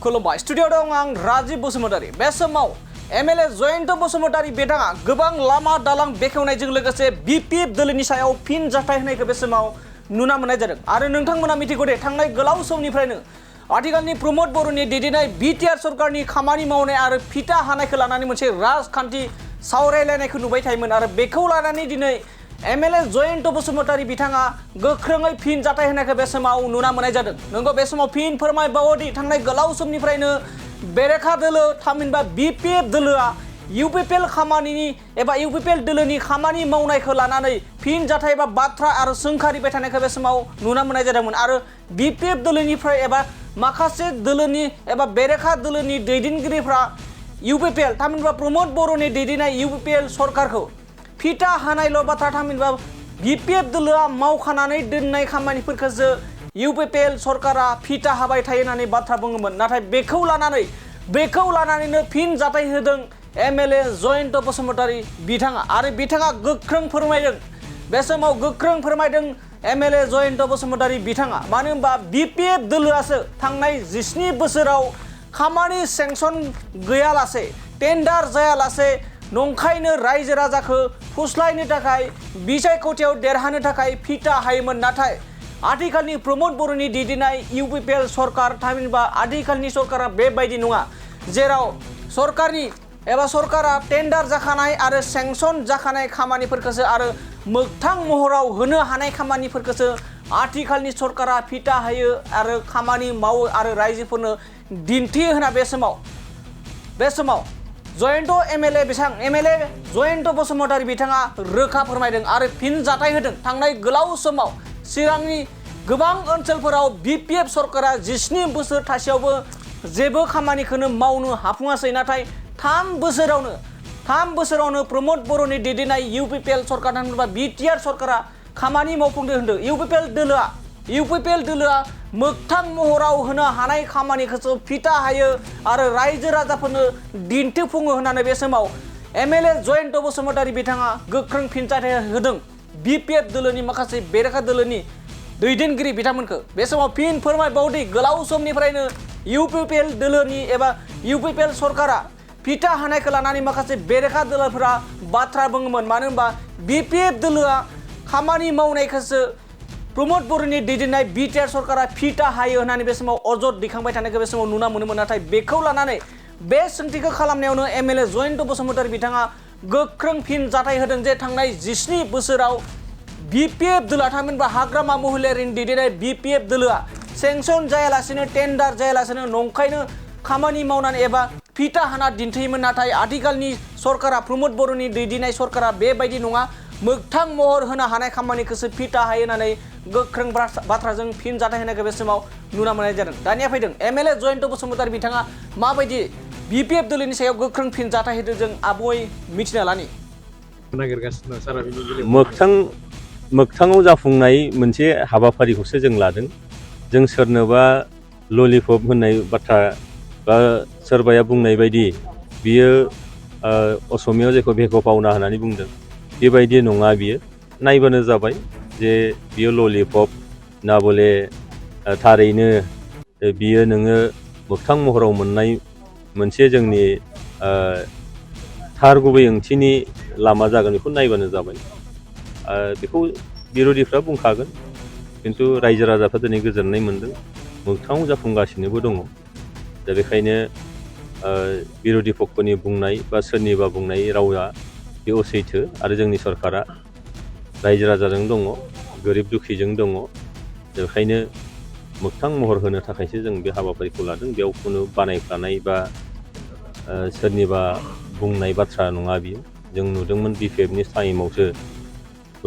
खुलुमबाय स्टुडिअ दं आं राजीव बसुमतारी बे समाव एमएलए जयन्त बसुमतारी बिथाङा गोबां लामा दालां बेखेवनायजों लोगोसे बिपिएफ दोलोनि सायाव फिन जाथाय होनायखौ बे समाव नुना मोननाय जादों आरो नोंथांमोना मिथिगौ दे थांनाय गोलाव समनिफ्रायनो आथिखालनि प्रमोद बर'नि दैदेननाय बिटिआर सरकारनि खामानि मावनाय आरो फिथा हानायखौ लानानै मोनसे राजखान्थि सावरायलायनायखौ नुबाय थायोमोन आरो बेखौ लानानै दिनै एमएलए जयन्त बसुमतारी बिथाङा गोख्रोङै फिन जाथाय होनायखौ बे समाव नुना मोननाय जादों नंगौ बे समाव फिन फोरमायबावोदि थांनाय गोलाव समनिफ्रायनो बेरेखा दोलो थामहिनबा बिपिएफ दोलोआ इउपिपिएल खामानिनि एबा इउपिपिएल दोलोनि खामानि मावनायखौ लानानै फिन जाथाय एबा बाथ्रा आरो सोंखारिबाय थानायखौ बे समाव नुना मोननाय जादोंमोन आरो बिपिएफ दोलोनिफ्राय एबा माखासे दोलोनि एबा बेरेखा दोलोनि दैदेनगिरिफ्रा इउपिपिएल थामहिनबा प्रमोद बर'नि दैदेननाय इउपिपिएल सरकारखौ फिथा हानायल' बाथ्रा थामहिनबा बिपिएफ दोलोआ मावखानानै दोननाय खामानिफोरखौसो इउपिपिएल सरकारा फिथा हाबाय थायो होननानै बाथ्रा बुङोमोन नाथाय बेखौ लानानैनो फिन जाथाय होदों एमएलए जयन्त बसुमतारी बिथाङा आरो बिथाङा गोख्रों फोरमायदों बे समाव गोख्रों फोरमायदों एमएलए जयन्त बसुमतारी बिथाङा मानो होनबा बिपिएफ दोलोआसो थांनाय 17 बोसोराव खामानि सेंसन गैयालासे टेन्डार जायालासे नंखायनो रायजो राजाखौ फुस्लायनो थाखाय बिसायख'थियाव देरहानो थाखाय फिथा हायोमोन नाथाय आथिखालनि प्रमोद बर'नि दैदेननाय इउपिपिएल सरकार थामहिनबा आथिखालनि सरकारा बेबायदि नङा जेराव सरकारा टेन्डार जाखानाय आरो सेंसन जाखानाय खामानिफोरखौसो आरो मोगथां महराव होनो हानाय खामानिफोरखौसो आथिखालनि सरकारा फिथा हायो आरो खामानि मावो आरो रायजोफोरनो दिन्थियो होना बे समाव जयन्त एमएलए जयन्त बसुमतारी बिथाङा रोखा फोरमायदों आरो फिन जाथाय होदों थांनाय गोलाव समाव चिरांनि गोबां ओनसोलफोराव बिपिएफ सरकारा 17 बोसोर थासेयावबो जेबो खामानिखौनो मावनो हाफुङासै नाथाय 3 बोसोरावनो प्रमोद बर'नि दैदेननाय इउपिपिएल सरकार होनोबा बिटिआर सरकारा खामानि मावफुंदों होनदों इउपिपिएल दोलोआ मोगथां महराव होनो हानाय खामानिखौसो फिथा हायो आरो रायजो राजाफोरनो दिन्थिफुङो होननानै बे समाव एमएलए जयन्त बसुमतारी बिथाङा गोख्रों फिनजाथाय होदों बिपिएफ दोलोनि माखासे बेरेखा दोलोनि दैदेनगिरि बिथांमोनखौ बे समाव फिन फोरमायबावदि गोलाव समनिफ्रायनो इउपिपिएल दोलोनि एबा इउपिपिएल सरकारा फिथा हानायखौ लानानै माखासे बेरेखा दोलोफोरा बाथ्रा बुङोमोन मानो होनबा बिपिएफ दोलोआ खामानि मावनायखौसो प्रमोद बर'नि दैदेननाय बिटिआर सरकारा फिथा हायो होननानै बे समाव अजद दैखांबाय थानायखौ बे समाव नुना मोनोमोन नाथाय बेखौ लानानै बे सोंथिखौ खालामनायावनो एमएलए जयन्त बसुमतारी बिथाङा गोख्रों फिन जाथाय होदों जे थांनाय 17 बोसोराव बिपिएफ दोलोआ थामहिनबा हाग्रामा महिलारिनि दैदेननाय बिपिएफ दोलोआ सेंसन जायालासेनो टेन्डार जायालासेनो नंखायनो खामानि मावनानै एबा फिथा हाना दिन्थियोमोन नाथाय आथिखालनि सरकारा प्रमोद बर'नि दैदेननाय सरकारा बेबायदि नङा मोगथां महर होनो हानाय खामानिखौसो फिथा हायो होननानै गोख्रों बाथ्राजों फिन जाथाय होनायखौ बे समाव नुना मोननाय जादों दानिया फैदों एमएलए जयन्त बसुमतारी बिथाङा माबायदि बिपिएफ दोलोनि सायाव गोख्रों फिन जाथाय होदों जों आबुङै मिथिना लानि नागिरगासिनो दं सारा बिनि मोगथाङाव जाफुंनाय मोनसे हाबाफारिखौसो जों लादों जों सोरनोबा ललिपप होननाय बाथ्रा बा सोरबाया बुंनाय बायदि बियो असमियाव जेखौ भेग' पावना होननानै बुंदों बेबायदि नङा बियो नायबानो जाबाय जे बियो ललिपप ना बले थारैनो बियो नोङो मोगथां महराव मोननाय मोनसे जोंनि थार गुबै ओंथिनि लामा जागोन बेखौ नायबानो जाबाय बेखौ बिर'धिफ्रा बुंखागोन खिन्थु रायजो राजाफ्रा दिनै गोजोननाय मोन्दों मोगथाङाव जाफुंगासिनोबो दङ दा बेखायनो बिर'धि पक्षनि बुंनाय बा सोरनिबा बुंनाय रावा बे असैथो आरो जोंनि सरकारा रायजो राजाजों दङ गोरिब दुखिजों दङ बेखायनो मोगथां महर होनो थाखायसो जों बे हाबाफारिखौ लादों बेयाव खुनु बानायफ्लानाय बा सोरनिबा बुंनाय बाथ्रा नङा बियो जों नुदोंमोन बिपिएफनि टाइमावसो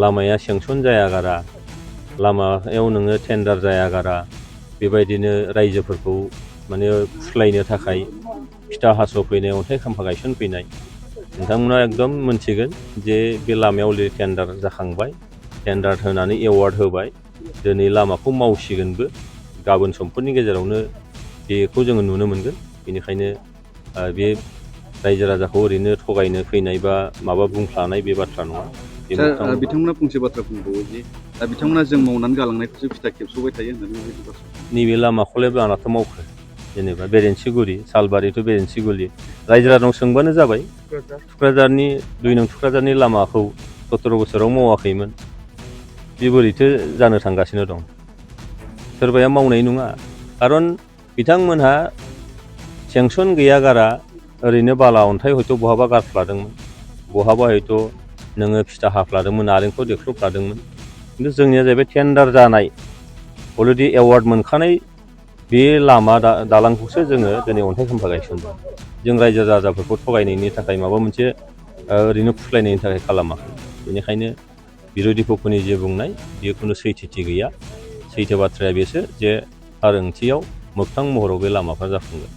लामाया सेंसन जायागारा लामायाव नोङो टेन्डार जायागारा बेबायदिनो रायजोफोरखौ माने फुस्लायनो थाखाय फिथा हास'फैनाय अन्थाइ खाम्फा गायसनफैनाय नोंथांमोना एकदम मोनथिगोन जे बे लामायाव टेन्डार जाखांबाय टेन्डार होनानै एवार्ड होबाय दिनै लामाखौ मावसिगोनबो गाबोन समफोरनि गेजेरावनो बेखौ जोङो नुनो मोनगोन बेनिखायनो बे रायजो राजाखौ ओरैनो थगायनो फैनाय बा माबा बुंफ्लानाय बे बाथ्रा नङा बिथांमोना फंसे बाथ्रा बुंबावो जे बिथांमोना जों मावनानै गालांनायखौसो फिथा खेबस'बाय थायो होननानै नैबे लामाखौलाय आंनाथ' मावखो जेनेबा बेरेन्सिगुरि सालबारि टु बेरेन्सिगुरि रायजो राजानाव सोंबानो जाबाय थुक्राझारनि 2 नं थुक्राझारनि लामाखौ 17 बोसोराव मावाखैमोन बे बोरैथो जानो थांगासिनो दं सोरबाया मावनाय नङा खारन बिथांमोनहा सेंसन गैया गारा ओरैनो बाला अन्थाइ हयथ' बहाबा गारफ्लादोंमोन बहाबा हयथ' नोङो फिथा हाफ्लादोंमोन नारेंखल देख्रुबफ्लादोंमोन खिन्थु जोंनिया जाहैबाय टेन्डार जानाय अलरेडि एवार्ड मोनखानाय बे लामा दालांखौसो जोङो दिनै अन्थाइ खाम्फा गायसनदों जों रायजो राजाफोरखौ थगायनायनि थाखाय माबा मोनसे ओरैनो फुस्लायनायनि थाखाय खालामाखै बेनिखायनो बिरोधि पक्षनि जे बुंनाय बेयो खुनु सैथोथि गैया सैथो बाथ्राया बेसो जे थार ओंथियाव मोगथां महराव बे लामाफ्रा जाफुंगोन